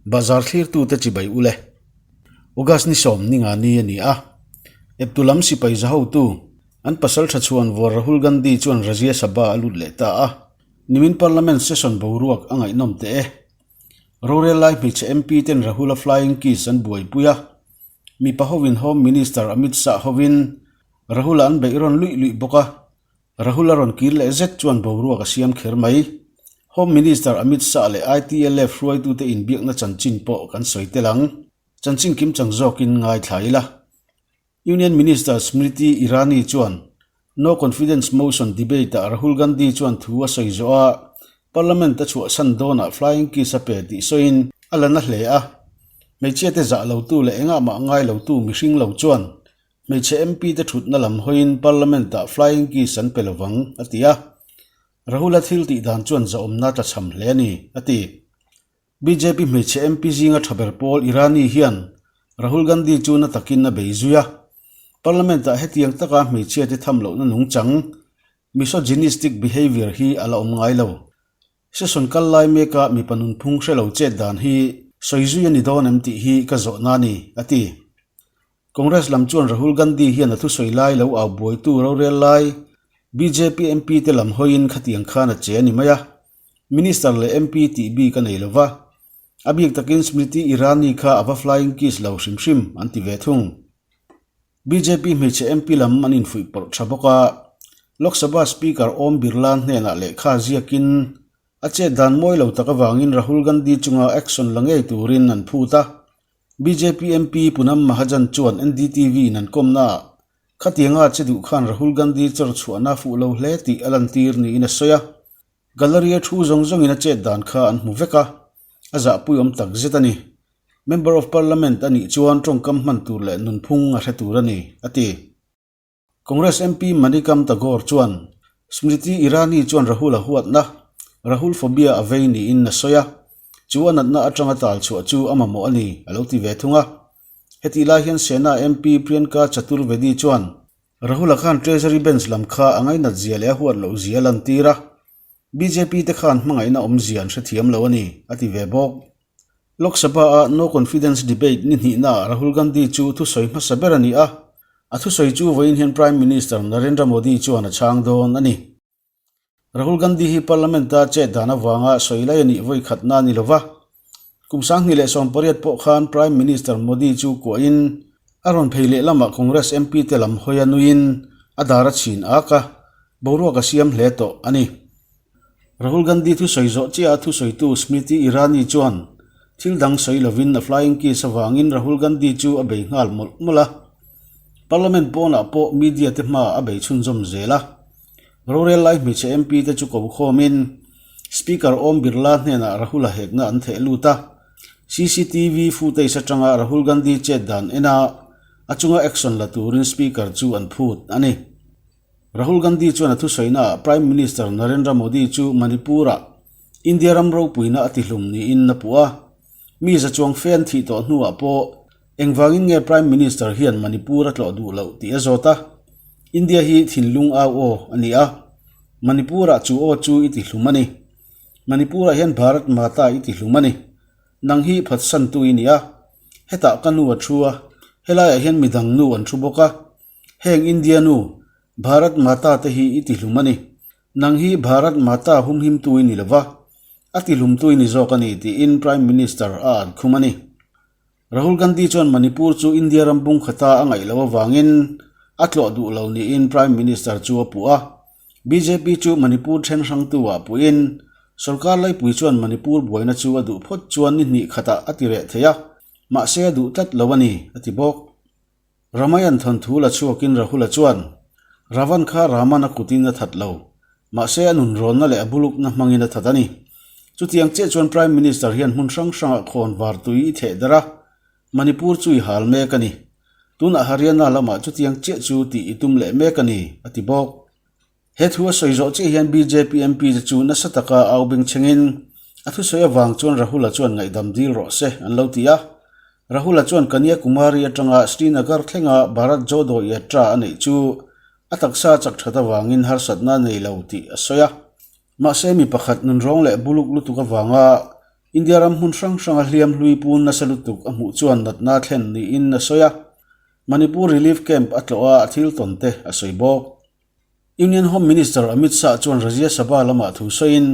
Bazar thlirtute chibai ule. August ni 10 ni a ni a. Eptu lam sipai za hotu, an pasal tha chhuan vuar Rahul Gandhi chuan Rajya Sabha a lut leh ta a. Nimin Parliament session boruak a ngaihnawm teh e. Rorel lai hmeichhe MP ten Rahul-a flying kiss an buaipui a. Mipa hovin Home Minister Amit Shah hovin Rahul-a an beih rawn luih luih bawk a. Rahul a rawn kir leh zet chuan boruak a siam kher mai. Home Minister Amit Shah leh ITLF hruaitute inbiakna chanchin pawh kan sawi tel ang. Chanchin kimchang zawkin ngaithla ila. Union Minister Smriti Irani chuan No Confidence Motion debate-ah Rahul Gandhi chuan thu a sawi zawh a, Parliament a chhuahsan dawnah flying kiss a pe tih sawiin a la na hle a. Hmeichhiate zah lotu leh engah mah ngai lotu mihring lo chuan Hmeichhe MP te thutna lam hawiin Parliament-ah flying kiss an pe lovang, a ti a. Rahul-a thil tih dan chuan zahawmna tla chham hle a ni, a ti. Bjp hmeichhe MP zinga tha ber pawl Irani hian Rahul Gandhi chu na takin a bei zui a. Parliament-ah hetiang taka hmeichhiate tham lohna nungchang, misogynistic behaviour, hi a la awm ngai lo. Session kal lai meka mipa nunphung hre lo chet dan hi sawi zui a ni dawn em tih hi ka zawhna a ni, a ti. Congress lam chuan Rahul Gandhi hian a thusawi lai lo au buaitu rorel lai bjp MP te lam hawiin khatiang khan a che a ni mai a, Minister leh MP tih bik a nei lo va, a bik takin Smriti Irani kha a va flying kiss lo hrim hrim an ti ve thung. Bjp hmeichhe MP lam an infuih pawrh tha bawk a, Lok Sabha Speaker Om Birla hnenah lehkha ziakin a chet dan mawi lo tak avangin Rahul Gandhi chunga action la ngei turin an phut a. Bjp MP Punam Mahajan chuan NDTV in an kawmnaah khatianga che duh khan Rahul Gandhi chawr chhuahna fuh lo hle tih a lantir niin a sawi a. Gallery-a thu zawng zawngin a chet dan kha an hmu vek a, a zahpuiawm tak zet a ni. Member of Parliament a nih chuan tawngkam hman tur leh nunphung a hre tur a ni, a ti. Congress MP Manickam Tagore chuan Smriti Irani chuan Rahul a huatna, Rahul phobia a vei niin a sawi a, chu a natna atanga tal chhuah chu a mamawh a ni, a lo ti ve thung a. Hetih lai hian Sena MP Priyanka Chaturvedi chuan Rahul-a khan Treasury Bench lam kha a ngainat zia leh a huat loh zia a lantir a, bjp te khan hmangaihna awmzia an hrethiam lo a ni, a ti ve bawk. Lok Sabha-a No Confidence Debate ni hnihnaah Rahul Gandhi chu thusawi hmasa ber a ni a, a thusawi chu vawiin hian Prime Minister Narendra Modi chuan a chhang dawn a ni. Rahul Gandhi hi Parliament-a chet dan avanga sawi lai a nih vawi khatna a ni lova, kum 2018 pawh khan Prime Minister Modi chu kuahin a rawn phei lehlamah Congress MP te lam hawi a nuiin a dar a chhin ak a, boruak a siam hle tawh a ni. Rahul Gandhi thusawi zawh chiah a thusawitu Smriti Irani chuan thil dang sawi lovin a flying kiss avangin Rahul Gandhi chu a bei nghal mawlh mawlh a. Parliament pawnah pawh media te hmaah a bei chhunzawm zel a. Rorel lai hmeichhe MP te chu ko khawmin Speaker Om Birla hnenah Rahul a hekna an theh lut a. CCTV footage atanga Rahul Gandhi chet dan ena a chunga action la turin Speaker chu an phut a ni. Rahul Gandhi chuan a thusawiinaah Prime Minister Narendra Modi chu Manipur-ah India ram ropuina a tihlum niin a puh a. Mi za chuang fe an thih tawh hnuah pawh engvangin nge Prime Minister hian Manipur a tlawh duh loh tih a zawt a. India hi thinlung au aw a ni a, Manipur-ah chu aw chu i tihlum a ni. Manipur-ah hian Bharat Mata i tihlum a ni. Nang hi phatsantu i ni a, hetah ka nu a thu a, helaiah hian midang nu an thu bawk a. Heng India nu, Bharat Mata te hi i tihlum a ni. Nang hi Bharat Mata humhimtu i ni lo va, a tihlumtu i ni zawk a ni, tiin Prime Minister a an khum a ni. Rahul Gandhi chuan Manipur chu India ram bung khata a ngaih loh avangin a tlawh duh lo niin Prime Minister chu a puh a. Bjp chu Manipur then hrangtu-ah puhin sorkar laipui chuan Manipur buaina chu a duh phawt chuan ni hnih khatah a ti reh thei a, mahse a duh tlat lo a ni, a ti bawk. Ramayan thawnthu la chhuakin Rahula chuan, Ravan kha Raman a kutin a that lo. Mahse a nunrawnna leh a bulukna hmangin a that a ni. Chutiang chiah chuan Prime Minister hian hmun hrang hrangah khawn var tui i theh darh a, Manipur chu i hal mek a ni. Tunah Haryana lamah chutiang chiah chu tih i tum leh mek a ni, a ti bawk. He thu a sawi zawh chiah hian bjp MP te chu nasa taka au beng chhengin a thusawi avang chuan Rahul-a chuan ngaihdam dil rawh se an lo ti a. Rahul-a chuan Kanyakumari atanga Srinagar thlenga Bharat Jodo Yatra a neih chu a taksa chak that avangin harsatna a nei lo tih a sawi a. Mahse mi pakhat nunrawng leh buluk lutuk avanga India ram hmun hrang hranga hliam hlui pun nasa lutuk a hmuh chuan natna thlen niin a sawi a, Manipur Relief Camp a tlawh a, a thil tawn te a sawi bawk. Union Home Minister Amit Shah chuan Rajya Sabha lamah thu sawiin,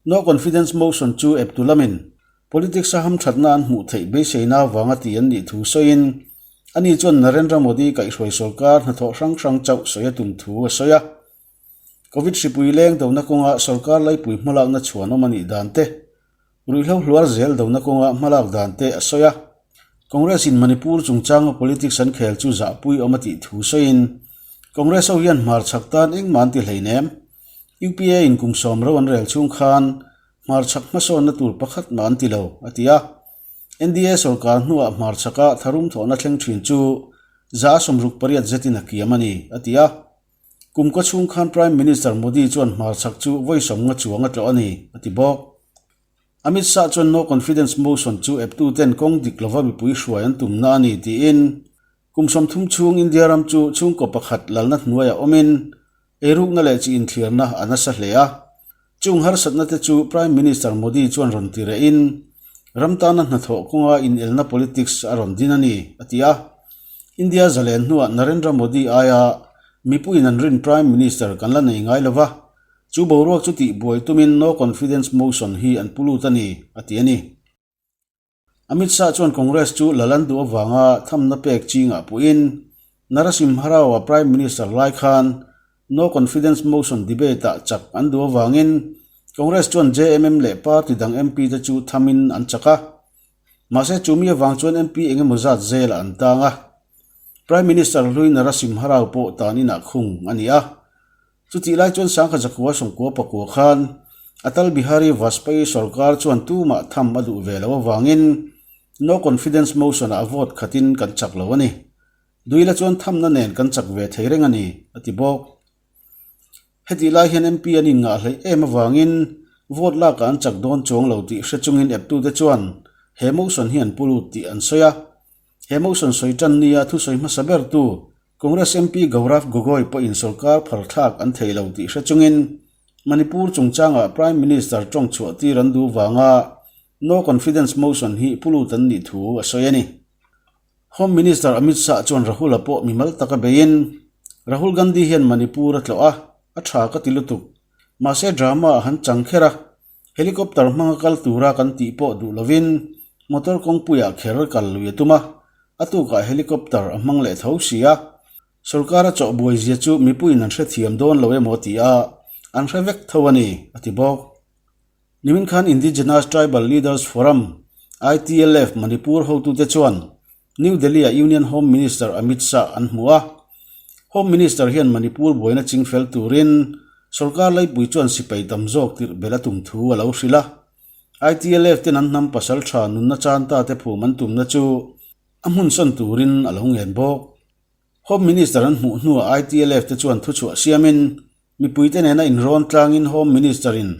No Confidence Motion chu eptu lamin politics a hamthatna an hmuh theih beiseina vanga ti an nih thu sawiin, ani chuan Narendra Modi kaihhruai sorkar hnathawh hrang hrang chauh sawi a tum thu a sawi a. Covid hripui leng dona kawnga sorkar laipui hmalakna chhuanawm a nih dan te, ruihhlo hluar zel dona kawnga hmalak dan te a sawi a. Congress in Manipur chungchanga politics an khel chu zahpui awm a tih thu sawiin, Congress ho hian hmarchhak tan engmah an ti hleinem. UPA in kum sawmro an rel chhung khan hmarchhak hmasawnna tur pakhat mah an ti lo, a ti a. NDA sorkar hnuah hmarchhaka tharum thawhna thleng thin chu 68 zetin a kiam a ni, a ti a. Kum kaw chhung khan Prime Minister Modi chuan hmarchhak chu vawi sawmnga chuang a tlawh a ni, a ti bawk. Amit Shah chuan no confidence motion chu eptuten kawng dik lova mipui hruai an tumna a ni tiin kum 30 chhung India ram chu chhungkaw pakhat lalna hnuaiah awmin eirukna leh chi inthliarna a nasa hle a. Chung harsatna te chu Prime Minister Modi chuan rawn ti rehin ram tana hnathawh kawnga inelna politics a rawn din a ni, a ti a. India zalen hnuah Narendra Modi aia mipuiin an rin Prime Minister kan la nei ngai lova, chu boruak chu tihbuai tumin no confidence motion hi an pu lut a ni, a ti a ni. Amit Shah chuan Congress chu lal an duh avanga thamna pek chingah puhin Narasimha Rao-a Prime Minister lai khan No Confidence Motion debate-ah chak an duh avangin Congress chuan JMM leh party dang MP te chu thamin an chak a. Mahse chumi avang chuan MP engemaw zat zelah an tang a. Prime Minister hlui Narasimha Rao pawh tan inah khung a ni a. Chutih lai chuan Sangha Zakua Sawmkua pakua khan Atal Bihari Vajpayee sorkar chuan tumah tham a duh ve lo avangin No Confidence Motion ah vote khatin kan chak lo a ni. Duila chuan thamna nen kan chak ve thei reng a ni, a ti bawk. Hetih lai hian MP an inngah hleih em avangin vote lakah an chak dawn chuang lo tih hre chungin eptute chuan he motion hi an pu lut tih an sawi a. He motion sawi tan nia thusawi hmasa bertu Congress MP Gaurav Gogoi pawhin sorkar phar thlak an thei lo tih hre chungin Manipur chungchangah Prime Minister tawng chhuah tir an duh vanga No Confidence Motion hi pu lut an nih thu a sawi a ni. Home Minister Amit Shah chuan Rahul-a pawh mimal taka beiin Rahul Gandhi hian Manipur a tlawh a, a tha ka ti lutuk. Mahse drama a han chang kher a, helicopter hmanga kal tura kan tih pawh duh lovin motor kawngpuiah kher kal lui a tum a, A tukah helicopter a hmang leh tho si a, sorkar a chawh buai zia chu mipuiin an hrethiam dawn lo emaw ti a, an hre vek tho a ni, a ti bawk. Nimin khan Indigenous Tribal Leaders Forum, ITLF, Manipur hotute chuan New Delhi-ah Union Home Minister Amit Shah an hmu a. Home Minister hian Manipur buaina chingfel turin sorkar laipui chuan sipai tam zawk tirh belh a tum thu a lo hrilh a. ITLF ten an hnam pasal tha nunna chan ta te phum an tumna chu a hmun sawn turin a lo ngen bawk. Home Minister an hmuh hnuah ITLF te chuan thuchhuah siamin mipuite nena inrawn tlangin Home Minister in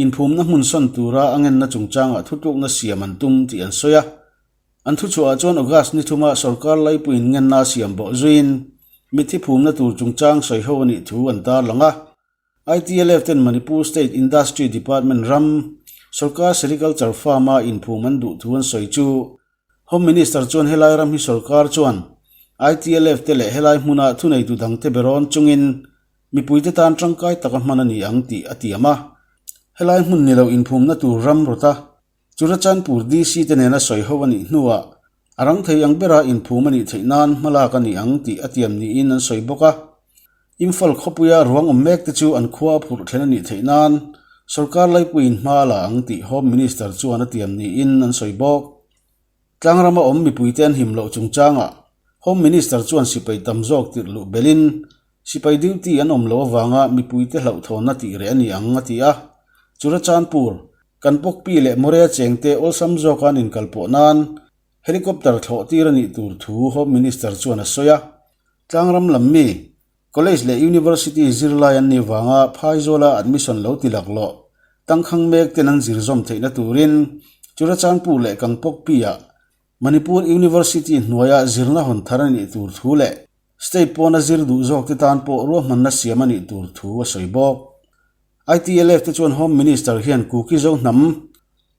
inphumna hmun sawn tura a ngenna chungchangah thutlukna siam an tum tih an sawi a. An thuchhuahah chuan August ni thuma sorkar laipuiin ngenna siam bawh zuiin mitthi phumna tur chungchang sawiho a nih thu an tarlang a. ITLF ten Manipur State Industry Department ram sorkar sericulture farm-a inphum an duh thu an sawi chu Home Minister chuan helai ram hi sorkar chuan ITLF te leh helai hmuna thuneitu dangte be rawn chungin mipuite tan tangkai taka hman a ni ang tih a tiam a. Helai hmun ni lo inphumna tur ram rawta Churachandpur DC te nena sawi ho a nih hnuah a rang thei ang bera inphum a nih theih nan hmalak a ni ang tih a tiam niin an sawi bawk a. Imphal khawpuia ruang awm mek te chu an khua a phurh thlen a nih theih nan sorkar laipuiin hma a la ang tih Home Minister chuan a tiam niin an sawi bawk. Tlangrama awm mipuite an him loh chungchangah Home Minister chuan sipai tam zawk tirh luh belhin sipai duty an awm loh avanga mipuite hlauhthawnna tih reh a ni ang a ti a. Churachandpur Kan Pawkpi leh Morea chengte awlsam zawka an inkalpawh nan helicopter thlawh tir a nih tur thu Home Minister chuan a sawi a. Tlangram lam mi, College leh University zirlai an nih vanga Phaizawla admission lo ti laklawh tangkhang mek ten an zir zawm theihna turin Churachandpur leh Kangpokpi-ah Manipur University hnuaia zirna hawn thar a nih tur thu leh State pawna zir duh zawkte tan pawh ruahmanna siam a nih tur thu a sawi bawk. ITLF te chuan Home Minister hian Kuki Zo hnam.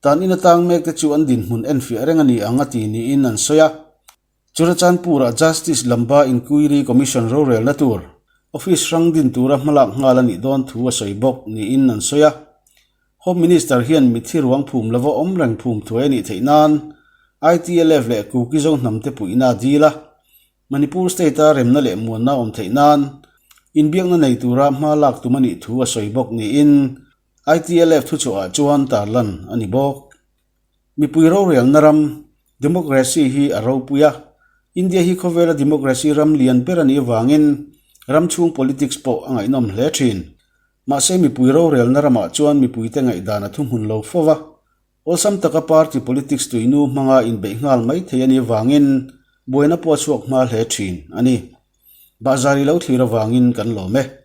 Tan in atang mekte chu an dinhmun enfiah reng a ni ang a ti niin an sawi a. Churachandpur-ah Justice Lamba Inquiry Commission rorelna tur office hrang din tura hmalak nghal a nih dawn thu a sawi bawk niin an sawi a. Home Minister hian mitthi ruang phum lova awm reng phum thuai a nih theih nan ITLF leh Kuki Zo hnamte puihna a dil a. Manipur State-a remna leh muanna awm theih nan inbiakna nei tura hma lak tum a nih thu a sawi bawk niin ITLF thuchhuahah chuan tarlan a ni bawk. Mipui rorelna ram, Democracy, hi a ropui a, India hi khawvela democracy ram lian ber a nih avangin ram chhung politics pawh a ngaihnawm hle thin. Mahse mipui rorelna ramah chuan mipuite ngaihdan a thuhmun lo fo va, awlsam taka party politics tuinu hmanga inbeih nghal mai thei a nih avangin buaina pawh a chhuak hma hle thin a ni. Bahzar i lo thlir avangin kan lawm e.